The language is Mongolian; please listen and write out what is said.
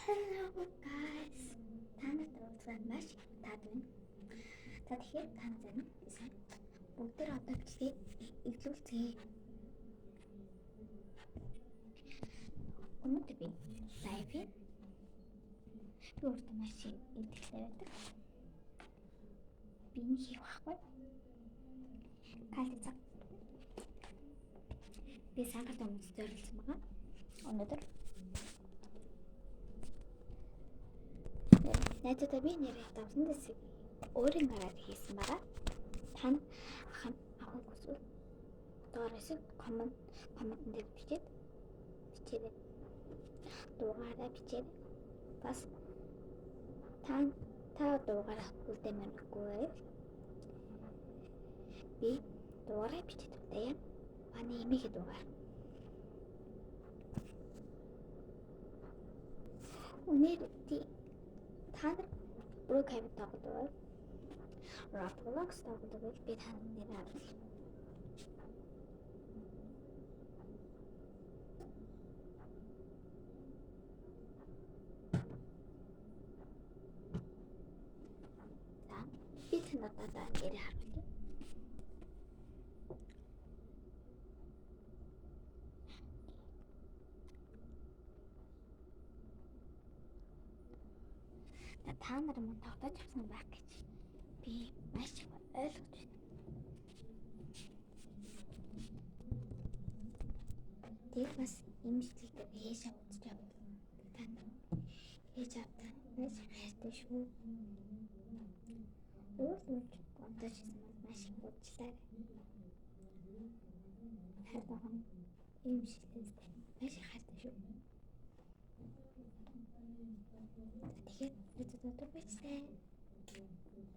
Hello guys. Та нарт уулзсан маш их таад байна. За, тэгэхээр та нар сайн уу? Сайн. Бүгдээр одоо бичлэгийг эхлүүлцгээе. Өнөөдөр би live хийн. Би өөртөө маш их итгэлтэй байдаг. Би энэ хийх байхгүй. Калцаа. Би сангал хүмүүс зориулсан байгаа. Өнөөдөр найзуудаа би нэрээ давсан дэсийг өөрийн гараад хийсэн байгаа. Та авахыг хүсвэл доор хэсэг comment дээр бичээд бичээрэй. Дуугаараа бичээрэй. Бас та дуугаараа үлдээмээргүй байвал би дуугаараа бичээд үлдээе. Манай эмээгийн дуугаар. Үнээр та нар Brookhaven тоглодог байвал, Roblox тоглодог байвал би та нарт нэрээ харуулъя. За, би танд одоо нэрээ харуулъя. Та нар мөн тоглож авсан байх гэж би маш их ойлгож байна. Тэгэл бас имжлэг дээр ээж авч явна. Та нар ээж авдаг маш их хайртай шүү. Уул уул гомдож исэн бол маш их уучлаарай. Хайртай имжлэгээс маш их хайртай шүү. Тэгэхээр түр баяртай.